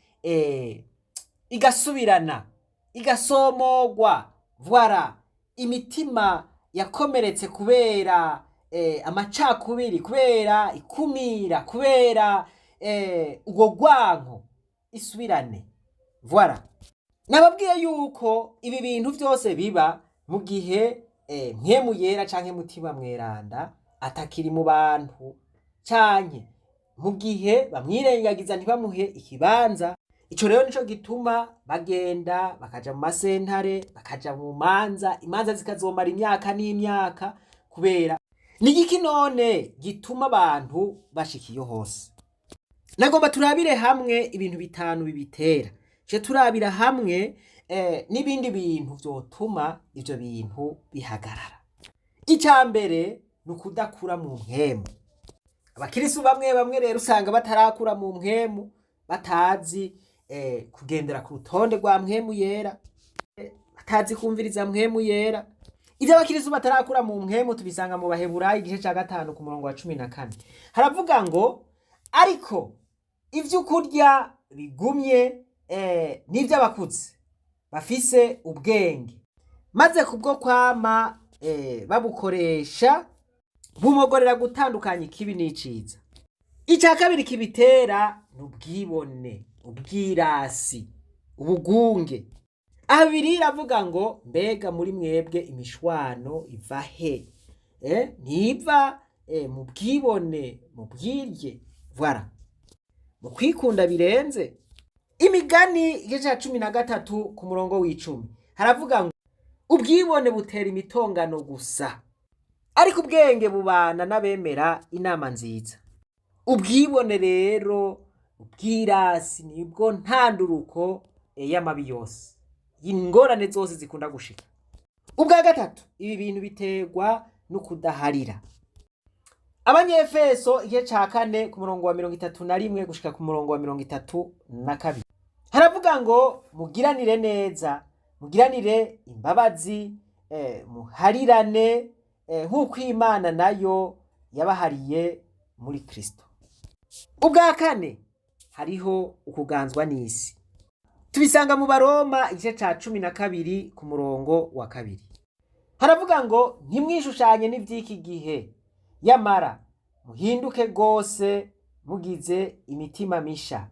Speaker 3: igasubirana, igasomogwa. Voilà, imitima yakomeretse kubera amacakubiri, kubera ikumira, kubera ubwo rwanko, isubirane. Voilà, nababwiye yuko ibi bintu vyose biba mu gihe Mpwemu Yera canke Mutima Mweranda atakiri mu bantu, canke mu gihe bamwirengagiza ntibamuhe ikibanza. Ico rero nico gituma bagenda bakaja mu masentare, bakaja mu manza, imanza zikazomara imyaka n'imyaka. Kubera ni igiki none gituma abantu bashika iyo hose? Nagomba turabire hamwe ibintu bitanu bibitera, ce turabira hamwe n'ibindi bintu vyotuma ivyo bintu bihagarara. Ica mbere ni ukudakura mu mpwemu. Abakirisu bamwe bamwe rero usanga batarakura mu mpwemu, batazi kugendera ku rutonde rwa Mpwemu Yera, batazi kumviriza Mpwemu Yera. Ivyo abakirisu batarakura mu mpwemu tubisanga mu Baheburayi igice ca 5 ku murongo wa 14. Haravuga ngo: "Ariko ivyo kurya bigumye n'ivy'abakuze bafise ubwenge, maze kubwo kwama babukoresha bumogorera gutandukanya ikibi n'iciza." Icya kabiri kibitera ni ubwibone, ubwirasi, ubugunge. Aha Bibiliya iravuga ngo: "Mbega muri mwebwe imishwano iva he? Ntiva mu bwibone, mu bwirye, voilà, mu kwikunda birenze?" Imigani igice cya 13 ku murongo w'10 haravuga ngo: "Ubwibone butera imitongano gusa, ariko ubwenge bubana n'abemera inama nziza." Ubwibone rero, ubwirasi, nibwo ntanduruko y'amabi yose, ingorane zose zikunda gushika. Ubwa gatatu, ibi bintu biterwa no kudaharira. Abanyefeso igice ca 4 ku murongo wa 31 gushika ku murongo wa 32 haravuga ngo: "Mugiranire neza, mugiranire imbabazi, muharirane, nk'uko Imana nayo yabahariye muri Kristo." Ubwa kane, hariho ukuganzwa n'isi. Tubisanga mu Baroma igice ca 12 ku murongo wa 2. Haravuga ngo: "Ntimwishushanye n'ivy'iki gihe, yamara muhinduke rwose mugize imitima misha,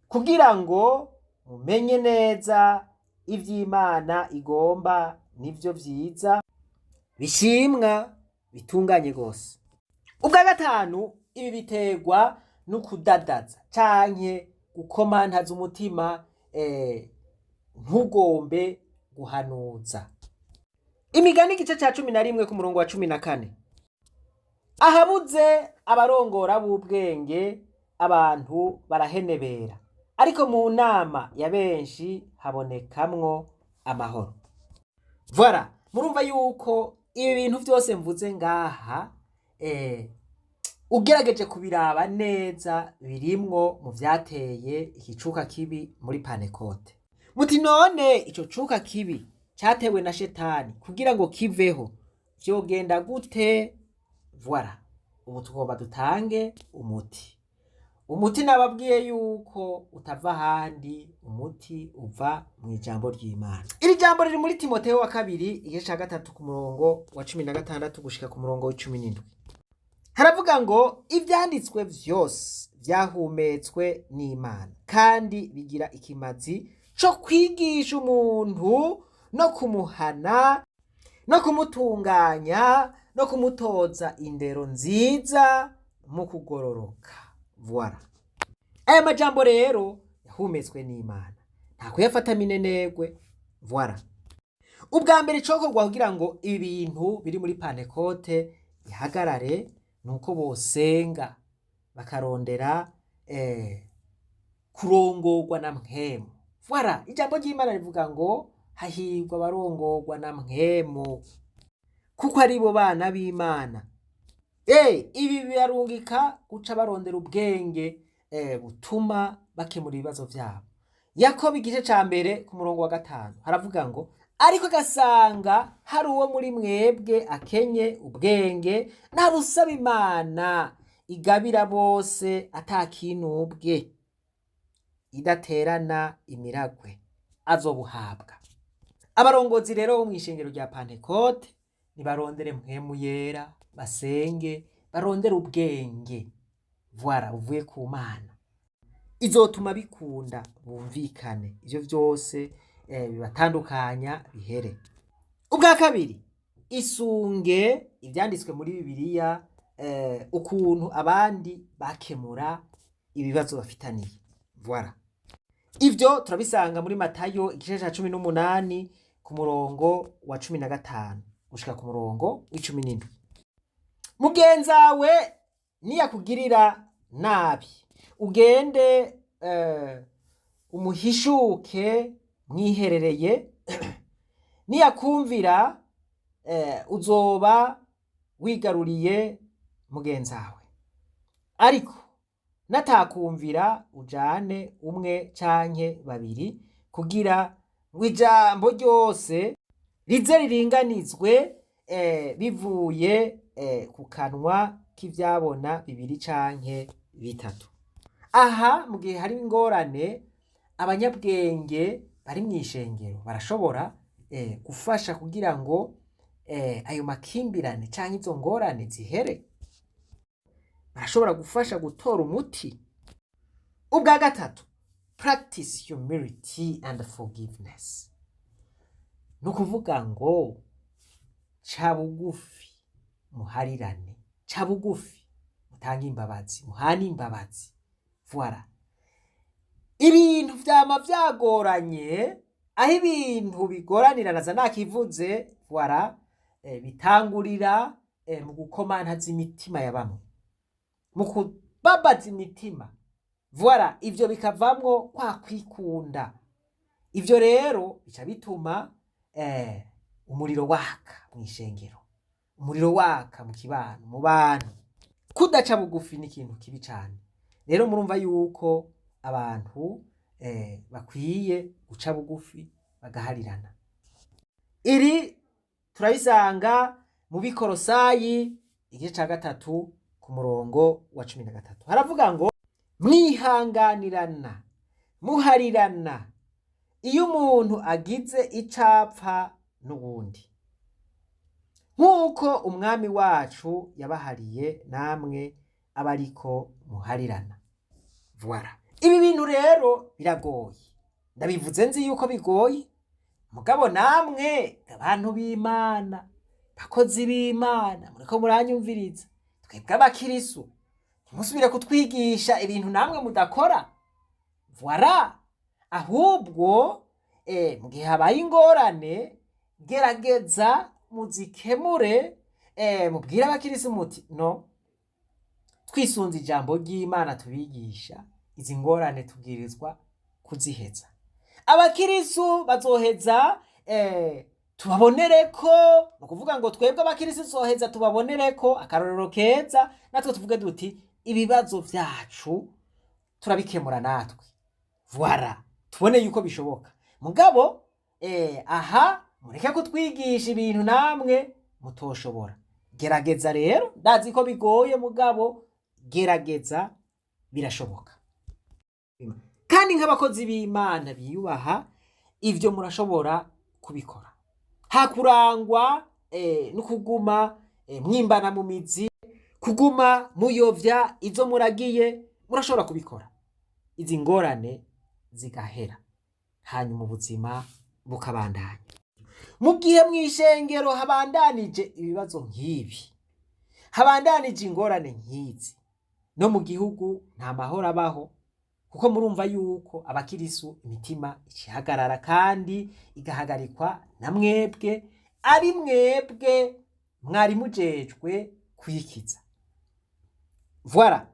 Speaker 3: kugira ngo mumenye neza ivy'Imana igomba, nivyo vyiza, bishimwa, bitunganye rwose." Ubwa gatanu, ibi biterwa no kudadaza canke gukomantaza umutima, ntugombe guhanuza. Imigani igice ca 11 ku murongo wa 14: "Ahabuze abarongora b'ubwenge abantu barahenebera, ariko mu nama ya benshi habonekamwo amahoro." Voilà, murumva yuko ibi bintu vyose mvuze ngaha, ugerageje kubiraba neza, birimwo mu vyateye ikicuka kibi muri Panekote. Muti none ico cuka kibi cyatewe na Shetani, kugira ngo kiveho vyogenda gute? Voilà, ubu tugomba dutange umuti. Umuti nababwiye yuko utava ahandi, umuti uva mu ijambo ry'Imana. Iri jambo riri muri Timoteyo wa kabiri igice ca 3 ku murongo wa 16 gushika ku murongo w'17. Haravuga ngo: "Ivyanditswe vyose vyahumetswe n'Imana kandi bigira ikimazi co kwigisha umuntu, no kumuhana, no kumutunganya, no kumutoza indero nziza mu kugororoka." Voilà, aya majambo rero yahumetswe n'Imana, nta kuyafata minenegwe. Voilà, ubwa mbere icokorwa kugira ngo ibintu biri muri Pantekote bihagarare ni uko bosenga. Bakarondera kurongorwa na mpwemu. Voilà, ijambo ry'Imana rivuga ngo hahirwa abarongorwa na mpwemu kuko ari bo bana b'Imana. Ibi birarungika guca barondera ubwenge butuma bakemura ibibazo vyabo. Yakobo igice ca mbere ku murongo wa 5 haravuga ngo ariko agasanga hari uwo muri mwebwe akenye ubwenge, nabusaba Imana igabira bose atakinubwe, idaterana imiragwe, azobuhabwa. Abarongozi rero bo mw'ishengero rya Pantekote nibarondere mpwemu yera, basenge, barondere ubwenge, voilà, buvuye ku Mana, izotuma bikunda bumvikane, ivyo vyose bibatandukanya bihere. Ubwa kabiri, isunge ivyanditswe muri Bibiliya, ukuntu abandi bakemura ibibazo bafitaniye. Voilà, ivyo turabisanga muri Matayo igice ca 18 ku murongo wa 15 gushika ku murongo w'17. Mugenzawe niyakugirira nabi, ugende umuhishuke mwiherereye, niyakumvira uzoba wigaruriye mugenzawe. Ariko natakumvira, ujane umwe canke babiri, kugira ngo ijambo ryose rize riringanizwe bivuye ku kanwa k'ivyabona bibiri canke bitatu. Aha mu gihe hari ingorane, abanyabwenge bari mw'ishengero barashobora gufasha kugira ngo ayo makimbirane canke izo ngorane zihere, barashobora gufasha gutora umuti. Ubwa gatatu, practice humility and forgiveness. Ni ukuvuga ngo ca bugufi muharirane, ca bugufi mutange imbabazi, muhane imbabazi. Voilà, ibintu vyama vyagoranye. Aho ibintu bigoranira naza nakivuze. Voilà, bitangurira mu gukomantaza imitima ya bamwe, mu kubabaza imitima. Voilà, ivyo bikavamwo kwa kwikunda. Ivyo rero bica bituma umuriro waka mw'ishengero, umuriro waka mu kibano, mu bantu. Kudaca bugufi ni ikintu kibi cane. Rero murumva yuko abantu bakwiye guca bugufi bagaharirana. Iri turabisanga mu Bikorosayi igice ca 3 ku murongo wa 13. Haravuga ngo mwihanganirana, muharirana iyo umuntu agize icapfa n'uwundi, nk'uko Umwami wacu yabahariye, namwe aba ariko muharirana. Voilà, ibi bintu rero biragoye, ndabivuze nzi yuko bigoye. Mugabo namwe abantu b'Imana, bakozi b'Imana muriko muranyumviriza, twebwe abakirisu ntimusubire kutwigisha ibintu namwe mudakora. Voilà, ahubwo mu gihe habaye ingorane, gerageza muzikemure, mubwire abakirisu muti no twisunze ijambo ry'Imana tubigisha, izi ngorane tubwirizwa kuziheza. Abakirisu bazoheza tubabonere ko, ni ukuvuga ngo twebwe abakirisu tuzoheza tubabonere ko akarorero keza, natwe tuvuge duti ibibazo vyacu turabikemura natwe. Voilà, tubone yuko bishoboka. Mugabo aha mureke kutwigisha ibintu namwe mutoshobora. Gerageza rero, ndazi ko bigoye, mugabo gerageza, birashoboka. Kandi nk'abakozi b'Imana biyubaha, ivyo murashobora kubikora, hakurangwa no kuguma mwimbana mu mizi, kuguma muyovya izo muragiye. Murashobora kubikora, izi ngorane zigahera, hanyuma ubuzima bukabandanya. Mu gihe mw'ishengero habandanije ibibazo nk'ibi, habandanije ingorane nk'izi, no mu gihugu nta mahoro abaho, kuko murumva yuko abakirisu imitima ikihagarara kandi igahagarikwa na mwebwe, ari mwebwe mwari mujejwe kuyikiza. Voilà.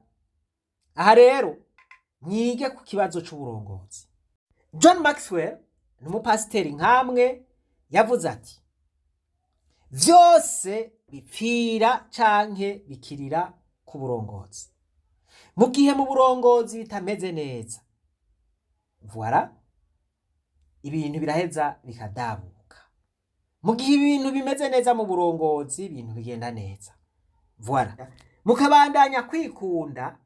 Speaker 3: Aha rero mwige ku kibazo c'uburongozi. John Maxwell ni umupasiteri nkamwe, yavuze ati: "Vyose bipfira canke bikirira ku burongozi. Mu gihe mu burongozi bitameze neza, voilà, ibintu biraheza bikadabuka. Mu gihe ibintu bimeze neza mu burongozi, ibintu bigenda neza." Voilà, mukabandanya kwikunda,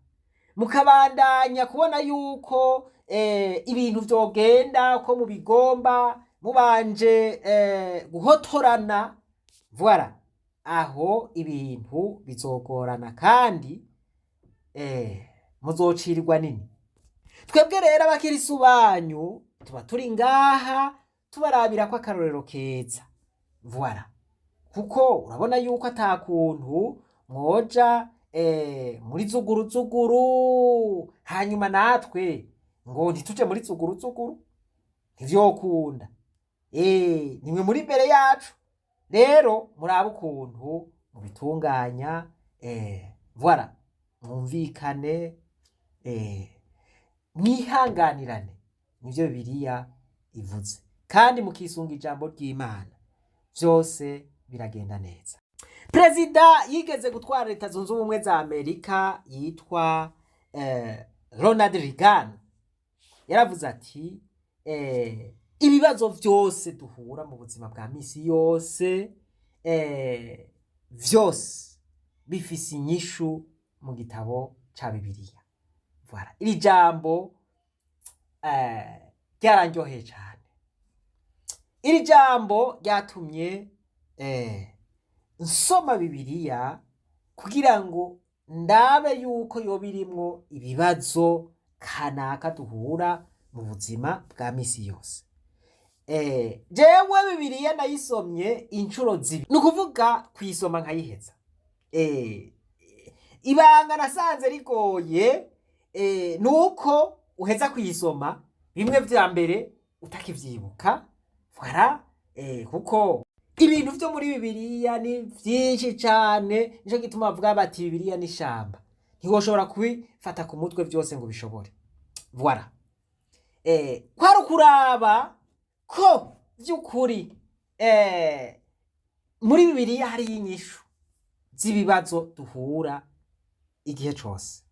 Speaker 3: mukabandanya kubona yuko ibintu vyogenda ko mubigomba mubanje guhotorana, voilà, aho ibintu bizogorana kandi muzocirirwa nini. Twebwe rero abakirisu banyu tuba turi ngaha tubarabira ko akarorero keza, voilà, kuko urabona yuko ata kuntu mwoja muri zuguru zuguru, hanyuma natwe ngo ntituje muri zuguru zuguru, ntivyokunda. Nimwe muri imbere yacu rero, murabe ukuntu mubitunganya, voilà, mwumvikane, mwihanganirane, nivyo Bibiliya ivuze, kandi mukisunga ijambo ry'Imana, vyose biragenda neza. Perezida yigeze gutwara Leta Zunze Ubumwe za Amerika yitwa Ronald Reagan yaravuze ati: "Ibibazo vyose duhura mu buzima bwa misi yose, vyose bifise inyishu mu gitabo ca Bibiliya." Voilà. Iri jambo ryaranryoheye cane. Iri jambo ryatumye nsoma Bibiliya kugira ngo ndabe yuko yoba irimwo ibibazo kanaka duhura mu buzima bwa misi yose. Jewe Bibiliya nayisomye inshuro zibiri, ni ukuvuga kuyisoma nkayiheza. Ibanga nasanze rigoye ni uko uheza kuyisoma bimwe vya mbere utakivyibuka, voilà, kuko ibintu vyo muri Bibiliya ni vyinshi cane. Nico gituma bavuga bati Bibiliya ni ishamba, ntiwoshobora kubifata ku mutwe vyose ngo ubishobore. Voilà, kwari ukuraba ko vy'ukuri muri Bibiliya hariyo inyishu z'ibibazo duhura igihe cose.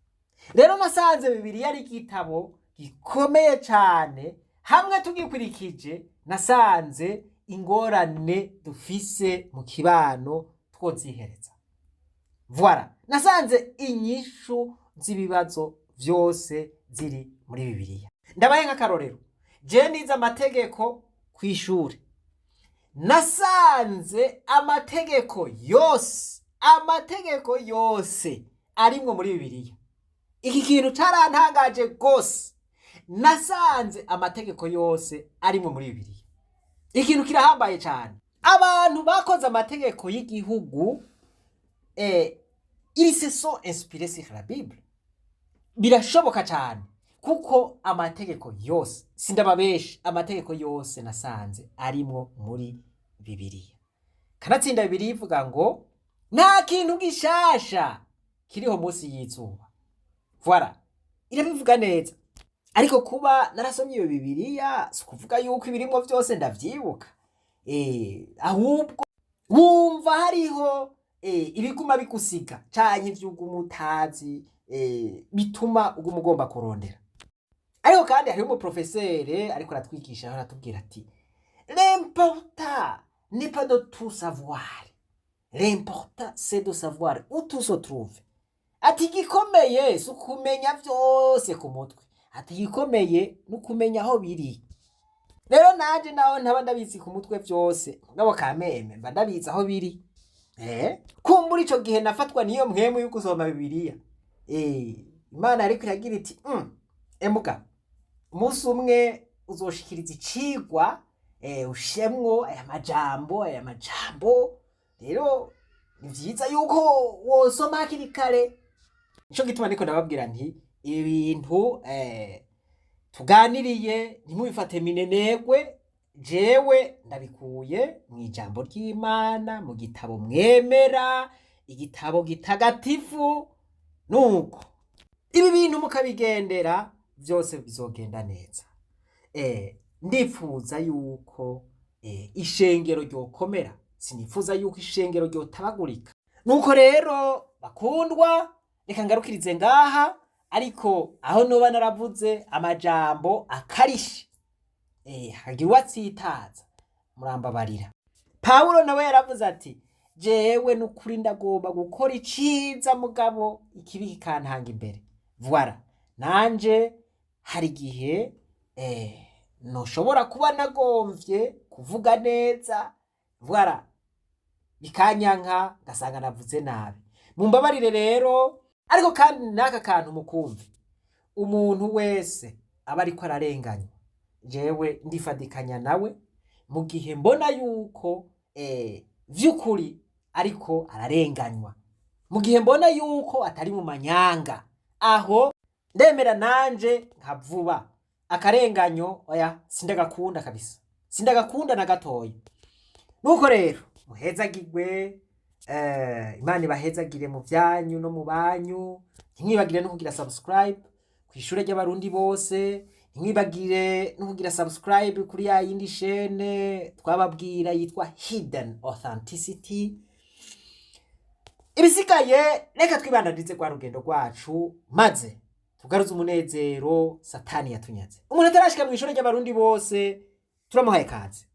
Speaker 3: Rero nasanze Bibiliya ari igitabo gikomeye cane. Hamwe tugikurikije, nasanze ingorane dufise mu kibano twozihereza. Voilà, nasanze inyishu z'ibibazo vyose ziri muri Bibiliya. Ndabahe nk'akarorero: je nize amategeko kw'ishure, nasanze amategeko yose arimwo muri Bibiliya. Iki kintu carantangaje gose. Nasanze amategeko yose arimwo muri Bibiliya. Ikintu kirahambaye cane. Abantu bakoze amategeko y'igihugu, ils se sont inspirés sur la Bible. Birashoboka cane, kuko amategeko yose, sindababesha, amategeko yose nasanze arimwo muri Bibiliya. Kanatsinda Bibiliya ivuga ngo nta kintu gishasha kiriho munsi y'izuba. Voilà, irabivuga neza. Ariko kuba narasomye iyo Bibiliya si ukuvuga yuko ibirimwo vyose ndavyibuka, ahubwo wumva hariho ibiguma bigusiga canke ivyo uguma utazi, bituma uguma ugomba kurondera. Ariko kandi hariho umuprofesere ariko aratwigisha, aho aratubwira ati: "L'important n'est pas de tout savoir, l'important c'est de savoir où tout se trouve." Ati igikomeye si ukumenya vyose ku mutwe, ati igikomeye ni ukumenya aho biri. Rero nanje naho ntaba ndabizi ku mutwe vyose, mugabo kameme mba ndabizi aho biri. Kumbura ico gihe nafatwa niyo mpwemu yo gusoma Bibiliya, Imana ariko iragira iti: "Emuga umunsi umwe uzoshikiriza icigwa, ushemwo aya majambo. Rero ni vyiza yuko wosoma hakiri kare." Nico gituma niko ndababwira nti ibi bintu tuganiriye ntimubifate minenegwe. Jewe ndabikuye mu ijambo ry'Imana, mu gitabo mwemera, igitabo gitagatifu. Nuko Ibi bintu mukabigendera byose bizogenda neza. Ndifuza yuko ishengero ryokomera, sinifuza yuko ishengero ryotabagurika. Nuko rero bakundwa, reka ngarukirize ngaha, ariko aho noba naravuze amajambo akarishe, hagira uwatsitaza, murambabarira. Pawulo nawe yaravuze ati: "Jewe n'ukuri ndagomba gukora iciza, mugabo ikibi kikantanga imbere." Voilà, nanje hari igihe ntushobora kuba nagomvye kuvuga neza, voilà, bikanyanka ngasanga navuze nabi. Mumbabarire rero. Ariko kandi n'aka kantu mukumve: umuntu wese aba ariko ararenganywa, jewe ndifadikanya nawe mu gihe mbona yuko vy'ukuri ariko ararenganywa, mu gihe mbona yuko atari mu manyanga, aho ndemera nanje nkavuba. Akarenganyo oya, sindagakunda kabisa, sindagakunda na gatoya. Nuko rero muhezagirwe, Imana ibahezagire mu byanyu no mu banyu. Ntimwibagire no kugira subscribe ku ishure ry'Abarundi bose, ntimwibagire no kugira subscribe kuri ya yindi shene twababwira yitwa Hidden Authenticity. Ibisigaye reka twibandanize rwa rugendo rwacu, maze tugaruze umunezero Satani yatunyaze. Umuntu atarashika mu ishure ry'Abarundi bose, turamuhaye kaze.